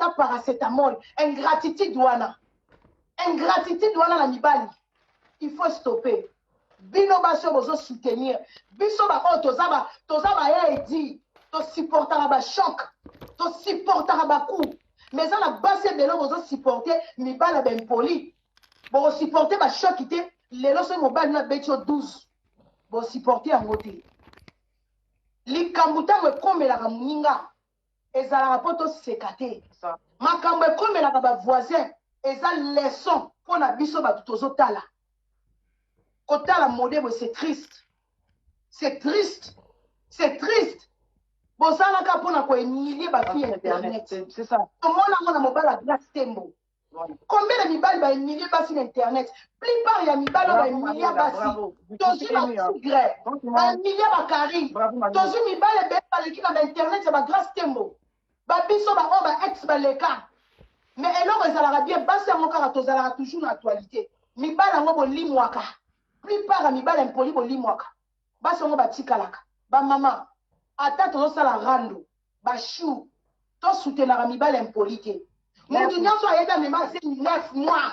ata paracetamol. Ingratitude wana, ingratitude wana na mibali, il faut stopper. Bino basi oyo bozo soutenir biso, baoyo toza baedi, tosupportaka bachoc, tosupportaka bacoups, mais eza na basi ebele oyo bozosupporte mibali ya baimpoli, bokosupporte bachoc te. Lelo soki mobali no abeti yo 12, bosupporte yango te. Likambo ntango ekomelaka moninga ezalaka mpo toseka te. Makambo ekomelaka bavoisin eza leçon mpo na biso bato tozotala. Kotala mode boye, c'est triste, c'est triste, c'est triste. Bozalaka mpona kohumilie bafille internet. C'est ça. Tomona yango na mobali ya Grace Tembo. Combien de mibali bahumilie basi na internet? Plupart ya mibali oyo bahumilia basi, tozwi batigre, bahumilia bakari, tozwi mibali ebele baleki na bainternet ya bagrace Tembo, babiso baoyo baex baleka. Mais eloko ezalaka bien, basi yango kaka tozalaka toujours na actualité. Mibali yango bolimwaka, plupart ya mibali impoli bolimwaka, basi yango batikalaka bamama. Ata tozosala rando bashu, tosoutenaka mibali impoli te. Mutu nyonso ayebi amema se 9 mois.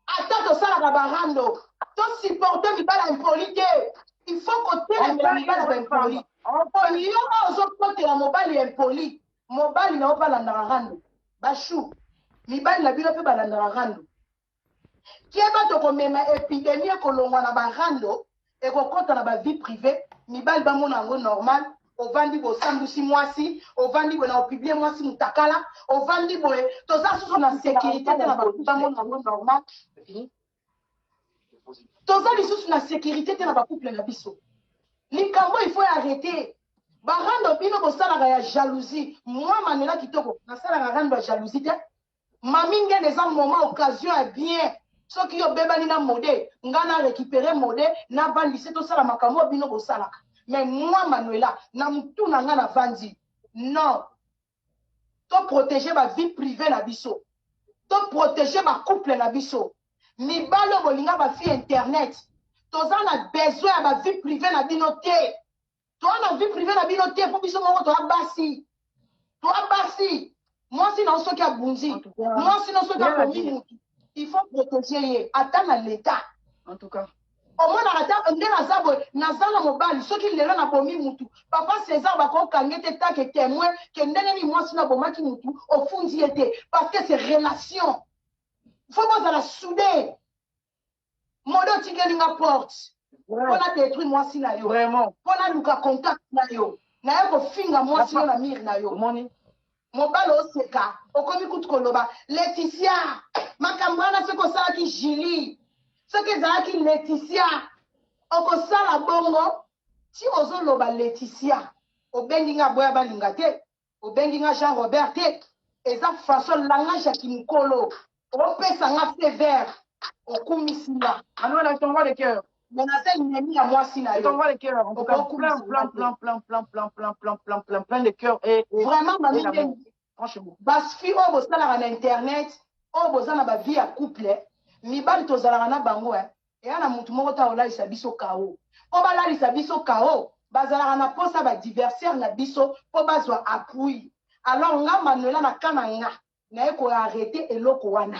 Ata tosalaka barando, tosupporte mibali impoli te. Il faut kotelemela mibali ya baimpoli. Yo oyo ozokotela mobali ya impoli, mobali na yo mpe alandaka rando. Bashu, mibali na bino mpe balandaka rando. Kieba, tokomema épidémie. Ekolongwa na barando, ekokɔta na bavie privée. Mibali bamona yango normal. Ovandi bosambusi mwasi, ovandi boye na opublie mwasi mutakala, ovandi boye. Toza susu na sécurité te na bamona yango normal. Toza lisusu na sécurité te na bacouple na biso. Likambo, il faut arrêter barando bino bosalaka ya jalousie. Moi Manuela Kitoko, nasalaka rando ya jalousie te. Mami Ngene, eza moment, occasion ya bien. Soki yo obebani na mode, nga na récupéré mode, navandisi, tosala makambo oyo bino bosalaka. Mais moi Manuela, na mutu na nga navandi, non, toprotege bavie privée na biso, toprotege bacouple na biso. Mibali oyo bolinga bafille internet, toza na besoin ya bavie privée na bino te. Toza na vie privée na bino te, mpo biso moko toya basi, toya basi. Mwasi na yo soki abunzi, mwasi no soki akomi mutu, il faut protéger ye ata na l'état. En tout cas. Omonaka ata nde naza boye, naza na mobali, soki lelo nabomi mutu, papa César bakokange te take témoin ke ndenge nini mwasi no abomaki mutu, ofundi ye te, parce que c'est relation, faut bozala soudé. Mode, otikeli nga porte mpo na détruire mwasi na yo, mpo naluka contact na yo, naye kofinga mwasi yo na mire na yo. Omoni. Mobali oseka, okomi kutu koloba Leticia. Makambo wana soki osalaki Julie, soki ezalaki Leticia, okosala bongo ti ozoloba Leticia. Obengi nga boya balinga te, obengi nga Jean Robert te. Eza façon langage ya kimokolo. Opesa nga feu vert, okumisi nga. Manuela, je t'envoie les cœurs. Mais naza ennemi ya mwasi na yo. Je t'envoie les cœurs. En tout cas, plein, plein, plein, plein, plein, plein, plein, plein, plein, plein, plein de cœurs et vraiment, mami. Franchement. Bafille oyo bosalaka na internet, oyo boza na bavie ya couple, mibali tozalaka na bango, eya na mutu moko ta olalisa biso kao. Mpo balalisa biso kao, bazalaka na posa badiversaire na biso mpo bazwa appui. Alors nga Manuela, na ka na nga, naye koarrete eloko wana,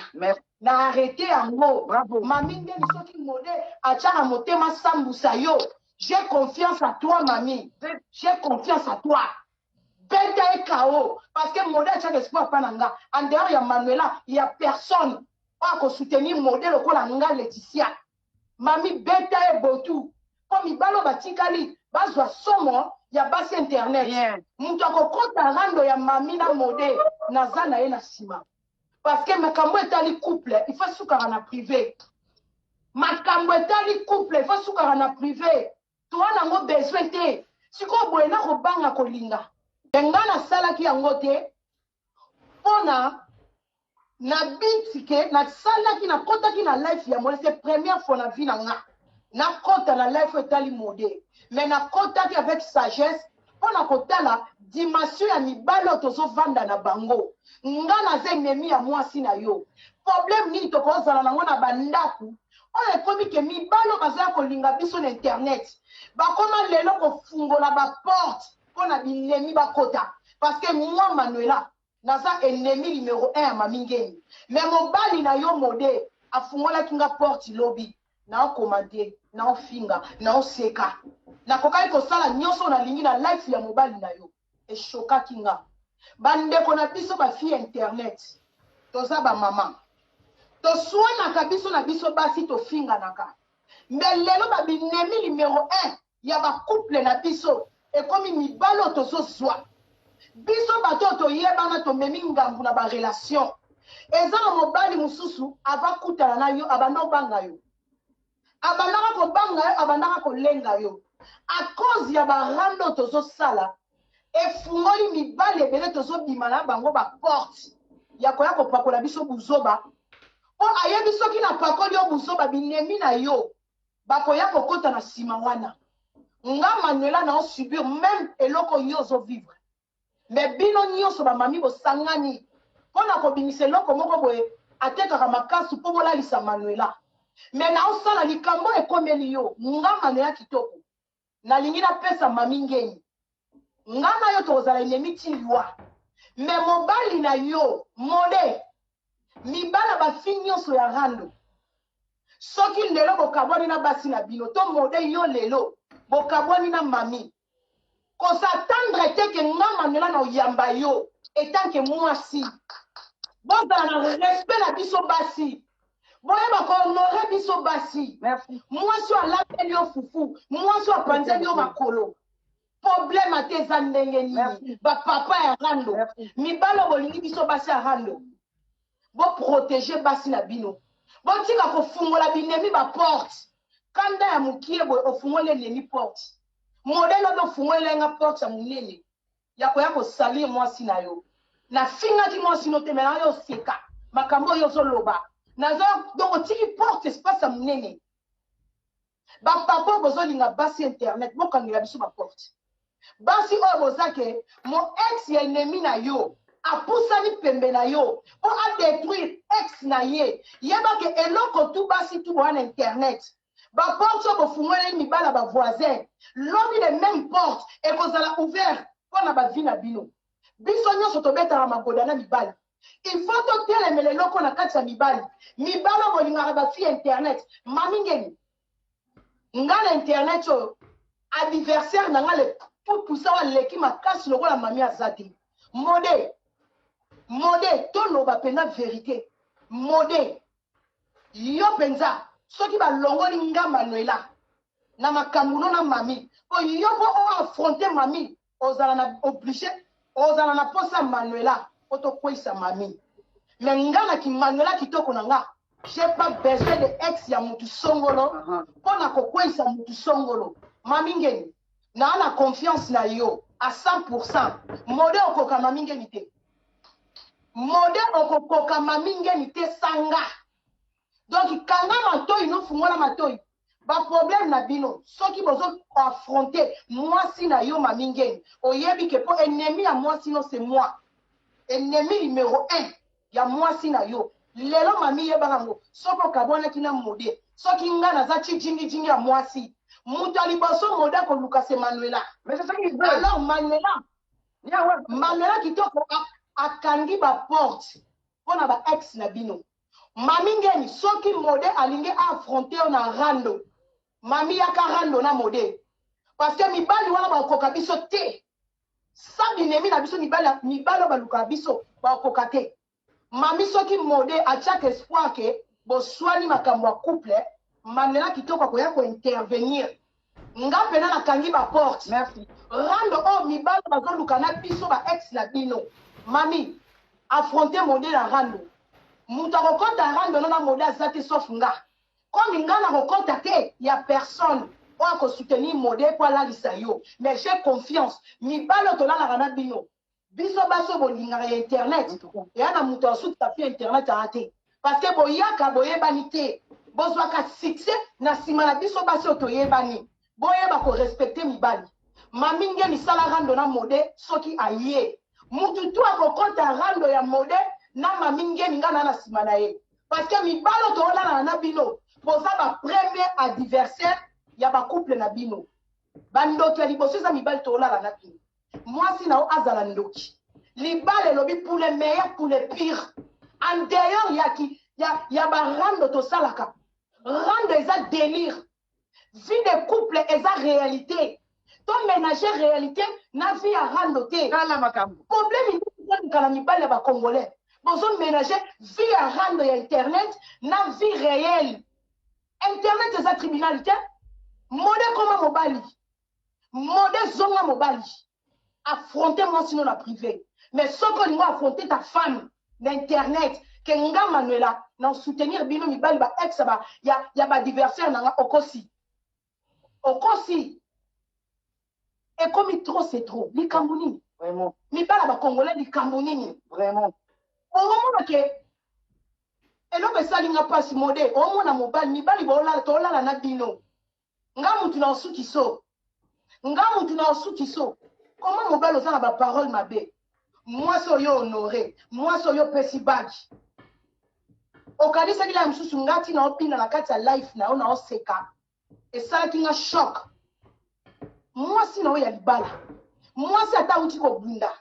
na arrete yango. Mami Ndeni, soki mode atiaka motema sambusa yo, j'ai confiance à toi, mami, j'ai confiance à toi. Beta ye kao, parce que mode atiaka espoir mpa na nga. En dehors ya Manuela, ya personne oyo akosoutenir mode lokola nga Leticia. Mami, beta ye botu, mpo mibali oyo batikali bazwa somo ya basi internet. Moto akokɔta rando ya mami na mode, naza na ye na nsima, parce que makambo etali couple, il faut sukaka na privé. Makambo etali couple, il faut sukaka na privé. Toa nango besoin te. Sikoyo boye nakobanga kolinga me nga nasalaki yango te mpona na biti ke nasalaki, nakɔtaki na life ya mode. C'est première fois na vie na nga nakɔta na life oyo etali mode, mais nakɔtaki avec sagesse mpona kotala dimension ya mibali oyo tozovanda na bango. Nga naza ennemi ya mwasi na yo? Problème nini tokozala nango na bandako oyo ekomi ke mibali oyo bazoya kolinga biso na internet bakoma lelo kofungola baporte mpo na binemi bakota? Parce que moi Manuela Naza ennemi numero 1 ya Mami Ngeni. Mais mobali na yo Mode afungolaki nga porte lobi. Nao commenter, nao finga, nao seka. Nakokaki kosala nyoso nalingi na life ya mobali na yo. Eshokaki nga. Ba ndeko na biso ba fille internet, toza ba mama. Toswanaka biso na biso basi tofinganaka. Mais lelo ba binemi numero 1 ya ba couple na biso ekomi mibali oyo tozo zua biso bato oyo toyebana tomemi ngambu na ba relation eza na mobali mosusu ava kutana na yo abanda obanga yo abandaka kobanga yo abandaka kolenga yo a cause ya ba rando oyo tozosala efungoli mibali ebele tozobima na bango ba porte ya koya kopakola biso buzoba mpo ayebi soki napakoli yo buzoba binemi na yo bakoya kokota na sima wana nga Manuela nao subir meme eloko yo ozo vivre mais bino nionso ba mami bosangani pona kobimisa eloko moko boye atekaka makasu po bolalisa Manuela mais nao sala likambo ekomeli yo nga Manuela kitoko nalingi napesa mami ngeni nga na yo tokozala ennemi ti liwa mais mobali na yo mode mibala ba fille nionso ya rando Soki lelo bokabwani na basi na bino to mode yo lelo bokabwani na mami ko s'attendre te ke nga Manuela na oyamba yo etant que mwasi. Bozala na respect na biso basi. Boyeba ko honorer biso basi. Merci. Mwasi oyo alambeli yo fufu, mwasi oyo apanzeli yo makolo. Problème ata eza ndenge nini? Ba papa ya rando, mibali oyo bolingi biso basi ya rando. Bo proteger basi na bino. Botika kofungola binemi ba porte. Kanda ya mukie boye ofungoli ennemi porte. Modèle oyo ofungolela nga porte ya munene ya koya ko salir mwasi na yo. Nafingaki mwasi no te mais nayo oseka makambo oyo ozoloba. Nazo donc otiki porte espace ya munene. Ba papa oyo bozolinga basi internet bokangela biso ba porte. Basi oyo boza ke mo ex ya ennemi na yo apusani pembe na yo po a detruire ex na ye yeba ke eloko tu basi tu boa na internet ba porte oyo bofungoleli mibala ba voisin lobi le meme porte ekozala ouvert po na ba vie na bino. Biso nionso tobetaka magoda na mibali il faut totelemela eloko na kati ya mibali. Mibali oyo bolingaka ba fille internet mami ngeni nga na internet oyo adversaire na nga le tout puissant aleki makasi lokola mami aza te mode mode toloba mpenza verite mode yo mpenza soki balongoli nga manuela na makambo no na mami po yo mpo o affronte mami ozala na oblige ozala na posa manuela po tokweyisa mami mais nga na ki manuela kitoko na nga j'ai pas besoin de ex ya mutu songolo mpo na kokweyisa mutu songolo mami ngeni naa na confiance na yo à 100% mode okoka mami ngeni te mode okokoka mami ngeni te sanga donc kanga matoyi no fungola matoyi Ba problème na bino soki bozo affronter mwasi na yo mami ngeni oyebi ke po ennemi ya mwasi no c'est moi ennemi numero 1 ya mwasi na yo lelo mami yebaka ngo soki okabwanaki na mode soki nga naza tshijingi jingi ya mwasi moto ya liboso mode akoluka c'est Manuela. Mais c'est ça qu'il veut. Alors Manuela Manuela kitoko akangi ba porte pona ba ex na bino. Mami ngeni soki mode alingi a affronter yo na rando mami yaka rando na mode parce que mibali wana bakokoka biso te sa binemi na biso mibali mibali oyo balukaka biso bakokoka te mami soki mode atiaka espoir ke boswani makambo ya couple Manuela kitoko akoya ko intervenir nga pena nakangi ba porte Merci. Rando oyo mibali bazoluka na biso ba ex na bino mami affronter mode na rando mutu akokota rando no na mode aza te sauf nga comme nga nakokota te ya personne oyo ako soutenir mode po alalisa yo mais j'ai confiance mibali oyo tolalaka na bino Biso basi oyo bolingaka ya internet eya na moto asukisa fi internet aa te parce que boyaka boyebani te bozwaka succès na nsima na biso basi oyo toyebani boyeba ko respecter mibali mami ngeni sala rando na mode soki aye mutu tu akokota rando ya mode na mami ngeni nga na na nsima na ye parce que mibali oyo tolalana na bino boza ba premier adversaire ya ba couple na bino bandoki ya liboso eza mibali tolala na bino Mwasi na yo azala ndoki. Libala elobi pour le meilleur, pour le pire. En dehors ya ki ya ba rando tosalaka. Rando eza délire. Vie de couple eza réalité. To ménager réalité na vie ya rando te. Tala makambo. Problème nini ezoleka na mibali ya ba congolais? Bozo ménager vie ya rando ya internet na vie réelle. Internet eza tribunal te. Mode koma mobali. Mode zonga mobali. Affronter mwasi no na privé. Mais soki olingo affronter ta femme na internet ke nga Manuela na soutenir bino mibali ba ex ba ya ba adversaire na nga, okosi. Okosi. Ekomi trop, c'est trop. Likambo nini? Vraiment. Mibala ba congolais, likambo nini? Vraiment. Omona ke eloko esali nga pasi, Mode, omona mobali, mibali bolala, tolala na bino. Nga mutu na osuki so. Nga mutu na osuki so. Comment mobali oza na ba parole mabe? Mwasi oyo honoré, mwasi oyo pesi bague. Okanisaki la mosusu nga ti na obina na kati ya life na yo na oseka. Esalaki nga choc. Mwasi na yo ya libala. Mwasi ata auti kobunda.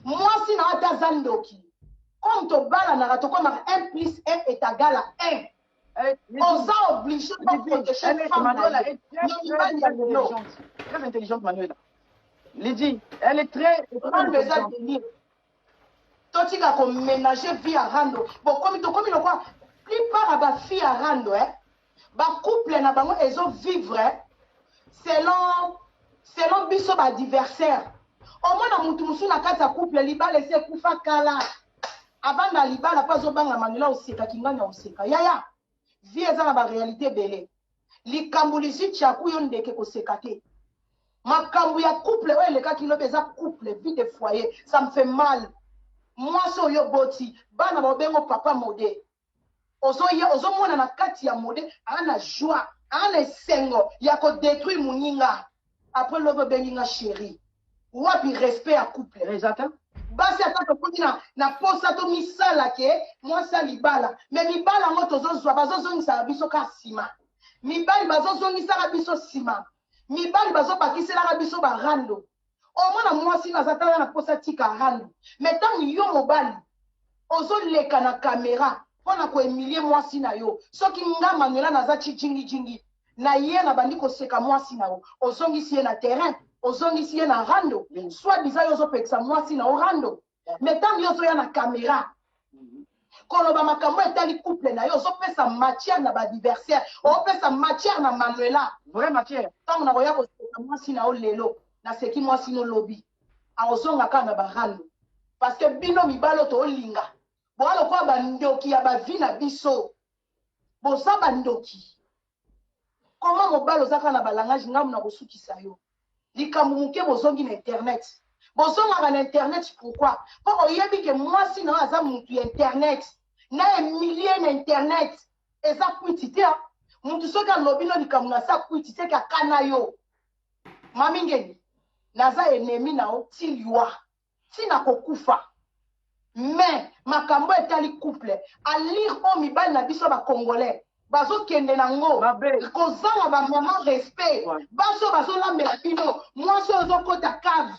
Mwasi na yo ata aza ndoki. Comme tobalanaka, tokomaka 1 plus 1 est égal à 1. Oza obligé de protéger femme na yo. Mibali ya lelo. Très intelligente, Manuela. Lydie, elle est très, très Rando eza intelligente. délire. Totika koménager vie ya rando. Bokomi, tokomi lokwa plupart ya bafille ya rando, eh? Bacouple na bango ezovivre selon biso baadversaire. Omona mutu mosusu na kati ya couple, libala esi ekufa kala, avanda libala mpo azobanga Manuela osekaki ngani ya oseka. Yaya, vie eza na baréalité ebele. Likambo lizwi tiaku yo ndeke koseka te. Makambo ya couple oyo elekaki lobi eza couple, vie de foyer. Ça me fait mal. Mwasi oyo boti bana, baobengo papa Mode, ozoya ozomona na kati ya Mode aa na joie, aa na esengo ya kodétruire moninga. Après lobi obengi nga chéri. Wapi respect ya couple? Réalisateur. Basi, ata tokomi na posa tomisala ke mwasi ya libala, me mibala yango tozozwa, bazozongisaka biso ka nsima. Mibali bazozongisaka biso nsima, mibali bazobakiselaka biso barando. Omona mwasi no aza tala na posa tika rando, me ntango yo mobali ozoleka na kamera mpona kohumilie mwasi na yo, soki nga Manuela naza ti jingijingi na ye, na bandi koseka mwasi na yo, ozongisi ye na terrain, ozongisi ye na rando. Soit disant yo ozopekisa mwasi na yo rando, me ntango yo ozoya na kamera koloba makambo etali couple na yo, ozopesa matière na baadversaire, ozopesa matière na Manuela. Vraie matière. Ntango nakoya koseka mwasi na yo lelo, naseki mwasi no lobi, akozonga kaka na barando, parce que bino mibali oyo toolinga boya lokola bandoki ya bavie na biso. Boza bandoki. Koma mobali oza kaka na balangage ngambu na kosukisa yo. Likambo moke, bozongi na internet. Bozongaka na internet pourquoi? Mpo oyebi ke mwasi na yo aza mutu ya internet, na humilie na internet. Eza kwiti te. Mutu soki alobi no likambo na sa kwiti te, ke akana yo. Mami Ngeni, naza ennemi na yo ti liwa, ntina kokufa, mais makambo etali couple alire oyo mibali na biso bacongolais bazokende nango kozanga bamama respect. Basi oyo bazolambela bino, mwasi oyo ozokota cave,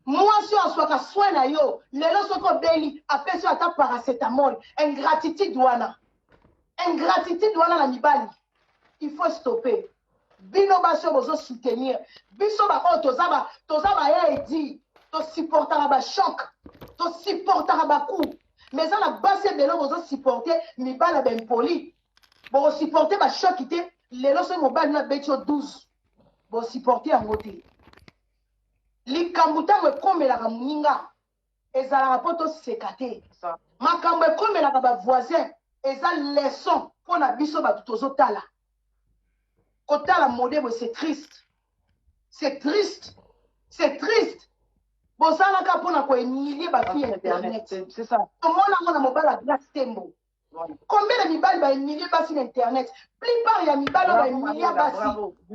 mwasi oyo azwaka soin na yo, lelo soki obeli apesi yo ata paracetamol. Ingratitude wana, ingratitude wana na mibali, il faut stopper. Bino basi oyo bozosoutenir biso baoyo toza baedi, tosupportaka bachoc, tosupportaka bacoup, mais eza na basi ebele oyo bozosupporte mibali ya baimpoli, bokosupporte bachoc te. Lelo soki mobali no abeti yo 12, bosupporte yango te. Likambo ntango ekomelaka moninga ezalaka mpo toseka te. Makambo ekomelaka bavoisin eza leçon mpo na biso bato tozotala. Kotala Mode boye, c'est triste, c'est triste, c'est triste. Bozalaka mpona kohumilie bafille ya internet. C'est ça. Tomona yango na mobali ya Grace Tembo. Combien de mibali bahumilie basi na internet? Plupart ya mibali oyo bahumilia basi,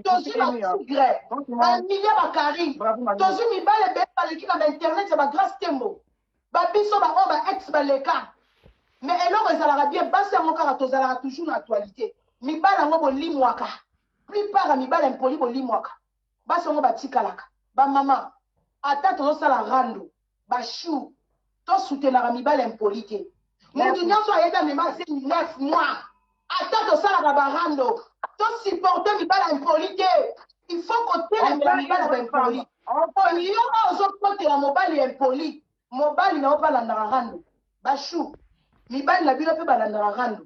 tozwi batigre, bahumilia bakari, tozwi mibali ebele baleki na bainternet ya bagrace Tembo, babiso baoyo baex baleka. Mais eloko ezalaka bien, basi yango kaka tozalaka toujours na actualité. Mibali yango bolimwaka, plupart ya mibali impoli bolimwaka, basi yango batikalaka bamama. Ata tozosala rando ba chou, tosoutenaka mibali impoli te. Mutu nyonso ayebi amema zemi 9 mois. Ata tosalaka barando, tosupporte mibali impoli te. Il faut kotelemela mibali ya baimpoli. Po yo oyo ozokotela mobali ya impoli, mobali na yo mpe alandaka rando. Bachou, mibali na bino mpe balandaka rando.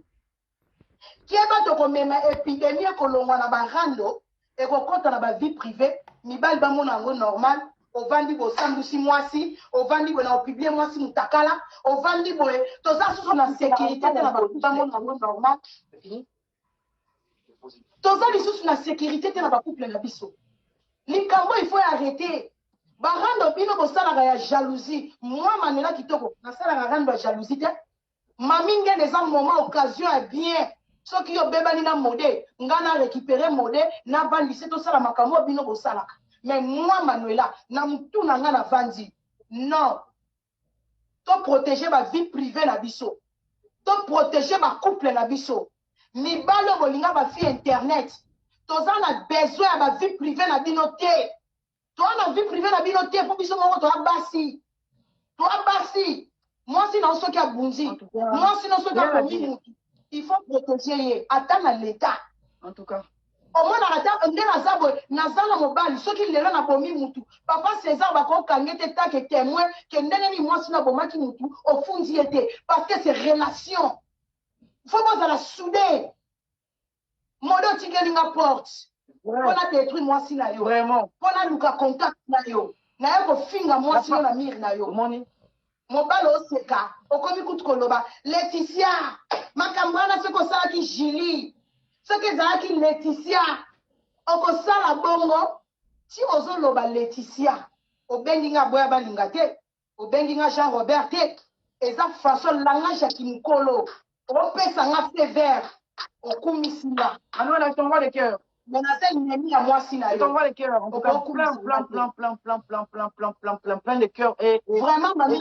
Keba, tokomema épidémie. Ekolongwa na barando, ekokɔta na bavie privée. Mibali bamona yango normal. Ovandi bosambusi mwasi, ovandi boye na opublier mwasi mutakala, ovandi boye. Toza susu na sécurité te na bamona yango normal. Toza lisusu na sécurité te na bacouple na biso. Likambo, il faut arrêter barando bino bosalaka ya jalousie. Mwa Manuela Kitoko, nasalaka rando ya jalousie te. Mami Ngene, eza moment, occasion ya bien. Soki yo obebani na Mode, nga na récupérer Mode, navandise, tosala makambo oyo bino bosalaka. Mais moi Manuela, na mutu na nga navandi, non, toprotéger bavie privée na biso, toprotéger bacouple na biso. Mibali oyo bolinga bafille internet, toza na besoin ya bavie privée na bino te. Toa na vie privée na bino te, mpo biso moko toa basi, toa basi. Mwasi na yo soki abunzi, mwasi no soki abomi mutu, il faut protéger ye ata na l'état. En tout cas. Omonaka ata nde naza boye, naza na mobali, soki lelo nabomi mutu, papa César bakokange te take témoin ke ndenge nini mwasi no abomaki mutu, ofundi ye te, parce que c'est relation, faut bozala soudé. Mode, otikeli nga porte mpona détruire mwasi na yo, mpona luka contact na yo, naye kofinga mwasi yo na mire na yo. Omoni. Mobali oseka, okomi kutu koloba Leticia. Makambo wana, soki osalaki Julie, soki ezalaki Leticia, okosala bongo ti ozoloba Leticia. Obengi nga boya balinga te, obengi nga Jean Robert te. Eza façon langage ya kimokolo. Opesa nga feu vert, okumisi nga. Manuela, je t'envoie les cœurs. Mais naza ennemi ya mwasi na yo. Je t'envoie les cœurs. En tout cas, plein, plein, plein, plein, plein, plein, plein, plein, plein, plein, plein de cœurs et vraiment, mami,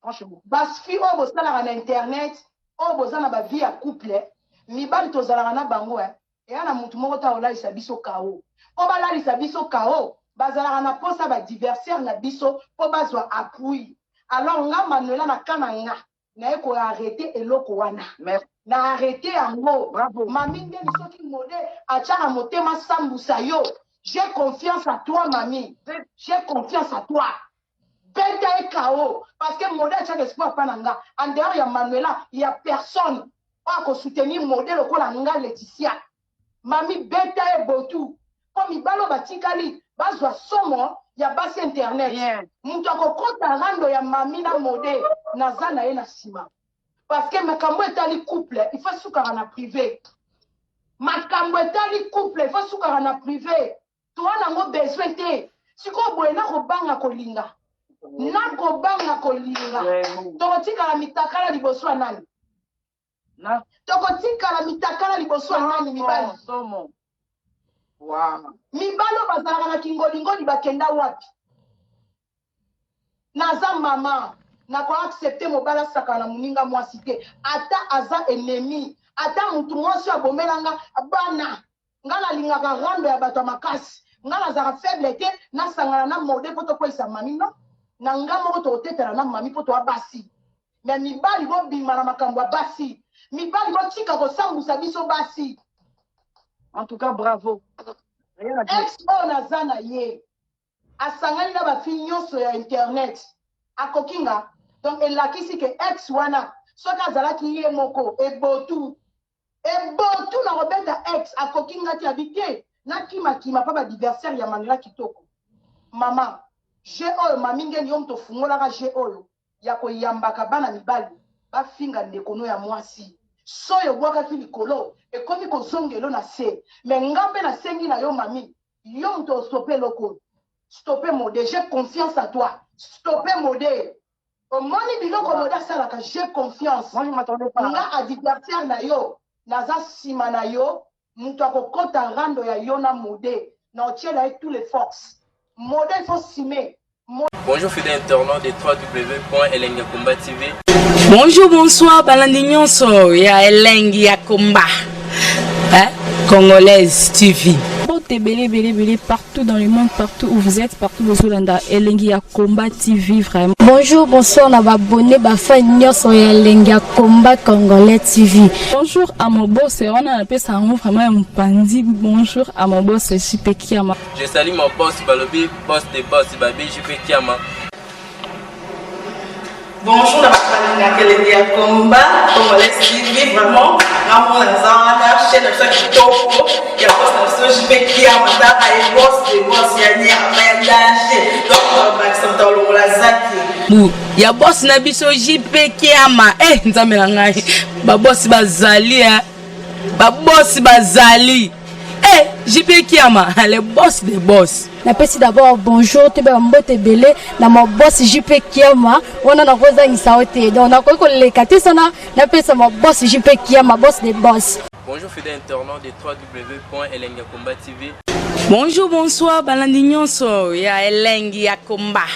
franchement. Bafille oyo bosalaka na internet, oyo boza na bavie ya couple, mibali tozalaka na bango, eya na mutu moko ta olalisa biso kao. Mpo balalisa biso kao, bazalaka na posa baadversaire na biso mpo bazwa appui. Alors nga Manuela, na ka na nga, naye koarrêter eloko wana. Na arrêter yango. Mami Ngeni, soki Mode atiaka motema sambusa yo, j'ai confiance à toi. Mami, j'ai confiance à toi. Beta ye kao, parce que Mode atiaka espoir mpa na nga. En dehors ya Manuela, ya personne oyo akosoutenir Mode lokola nga Leticia. Mami, beta ye botu, mpo mibali oyo batikali bazwa somo ya basi internet. Moto akokɔta rando ya mami na Mode, naza na ye na nsima, parce que makambo etali couple, il faut sukaka na privé. Makambo etali couple, il faut sukaka na privé. Toa nango besoin te. Sikoyo boye, nakobanga kolinga, nakobanga kolinga. Tokotikala mitakala liboso ya nani? Tokotikala mitakala liboso ya nani, mibali? Mibali oyo bazalaka na kingolingoli bakenda wapi? Naza mama, nakoaccepter mobali asakana na moninga mwasi te, ata aza ennemi, ata mutu mwasi oyo abomelanga bana. Nga nalingaka rando ya bato ya makasi. Nga nazalaka faible te. Nasangana na Mode mpo tokweyisa mami? No, na nga moko tokotetana na mami mpo toya basi. Me mibali, bobima na makambo ya basi. Mibali, botika kosambusa biso basi. En tout cas, bravo. Ex oyo naza na ye asangani na bafille nyonso ya internet, akoki nga. Donc elakisi ke ex wana, soki azalaki ye moko, ebotu ebotu na kobeta. Ex akoki nga te, abi te, nakimakima mpa baadversaire ya Manuela Kitoko. Mama, jeu oyo, mami Ngeni, yo moto ofungolaka jeu oyo ya koyambaka bana mibali bafinga ndeko no ya mwasi. Soyo obwakaki likolo, ekomi kozongelo na se. Me nga mpe nasengi na yo, mami, yo moto ostopper eloko oyo. Stopper Mode, j'ai confiance à toi. Stopper Mode. Omoni biloko Mode asalaka, j'ai confiance. Nga adversaire na yo, naza nsima na yo. Moto akokɔta rando ya yo na Mode, na otiela ye tous les forces. Mode, il faut simer. Bonjour fidèles internautes de www.elengakomba TV. Bonjour, bonsoir, balandi nyonso ya Elengi ya Komba, hein? Congolaise TV. Mbote ebele ebele ebele partout dans le monde, partout où vous êtes, partout bozolanda Elengi ya Combat TV vraiment. Bonjour, bonsoir na ba abonné, ba fan nyonso ya Elengi ya Combat Congolais TV. Bonjour à mon boss, wana napesa yango vraiment ya mopanzi. Bonjour à mon boss JP Kiama. Je salue mon boss Balobi, boss des boss, Babi JP Kiama. Bonjour na bato balingaka Elengi ya Combat Congolais TV. Vraiment, ngamona naza wana, chaîne na biso ya kitoko ya boss na biso JP Kiama, taka ye boss de boss ya nyama ya danger. Donc bakisa moto alongola zaki Bu ya boss na biso JP Kiama. Eh, Nzambe na ngai, babosi bazali, eh. Babosi bazali, eh, JP Kiama, le boss des boss. Napesi d'abord bonjour, toyeba mbote ebele na ma boss JP Kiama. Wana nakozangisa yo te, donc nakoki koleka te sana napesa ma boss JP Kiama, boss de boss. Bonjour fidèles internautes de www.elengiyakomba TV. Bonjour, bonsoir balandi nyonso ya Elengi ya Combat,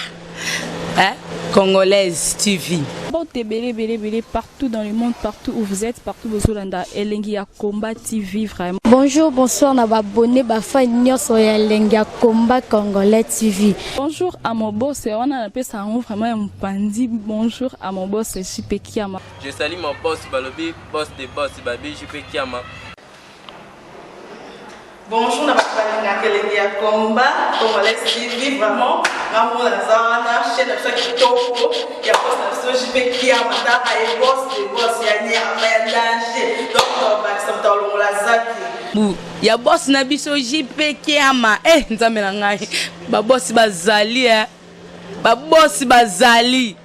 hein? Congolaise TV. Mbote ebele ebele ebele partout dans le monde, partout où vous êtes, partout bozolanda Elengi ya Combat TV vraiment. Bonjour, bonsoir na ba abonné, ba fan nyonso ya Elengi ya Combat Congolais TV. Bonjour à mon boss, wana napesa yango vraiment ya mopanzi. Bonjour à mon boss JP Kiama. Je salue mon boss Balobi, boss des boss, Babi JP Kiama. Bonjour na bato balingaka Elengi ya Combat Congolais TV. Vraiment, ngamona naza wana, chaîne na biso ya kitoko ya boss na biso JP Kiama, taka ye boss de boss ya nyama ya danger. Donc bakisa moto alongola zaki Bu ya boss na biso JP Kiama. Eh, Nzambe na ngai, babosi bazali, eh. Babosi bazali,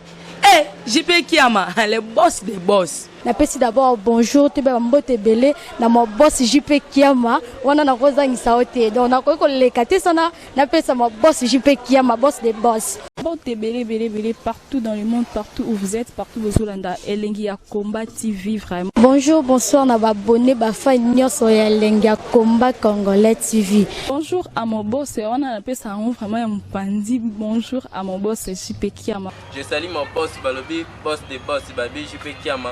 eh, JP Kiama, le boss des boss. Napesi d'abord bonjour, toyeba mbote ebele na ma boss JP Kiama. Wana nakozangisa yo te, donc nakoki koleka te sana napesa ma boss JP Kiama, boss de boss. Mbote ebele ebele ebele partout dans le monde, partout où vous êtes, partout bozolanda Elengi ya Combat TV vraiment. Bonjour, bonsoir na ba abonné, ba fan nyonso ya Elengi ya Combat Congolais TV. Bonjour à mon boss, wana napesa yango vraiment ya mopanzi. Bonjour à mon boss JP Kiama. Je salue mon boss Balobi, boss des boss, Babi JP Kiama.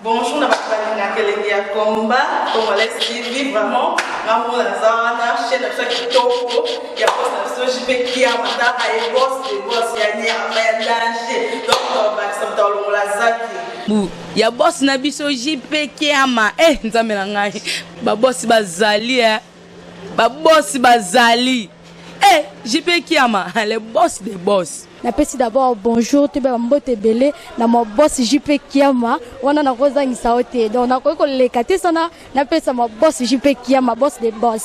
Bonjour na bato balingaka Elengi ya Combat Congolais TV. Vraiment, ngamona naza wana, chaîne na biso ya kitoko ya boss na biso JP Kiama, taka ye boss de boss ya nyama ya danger. Donc bakisa moto alongola zaki Bu ya boss na biso JP Kiama. Eh, Nzambe na ngai, babosi bazali, eh. Babosi bazali, eh, JP Kiama, le boss des boss. Napesi d'abord bonjour, toyeba mbote ebele na ma boss JP Kiama. Wana nakozangisa yo te, donc nakoki koleka te sana napesa ma boss JP Kiama, boss de boss.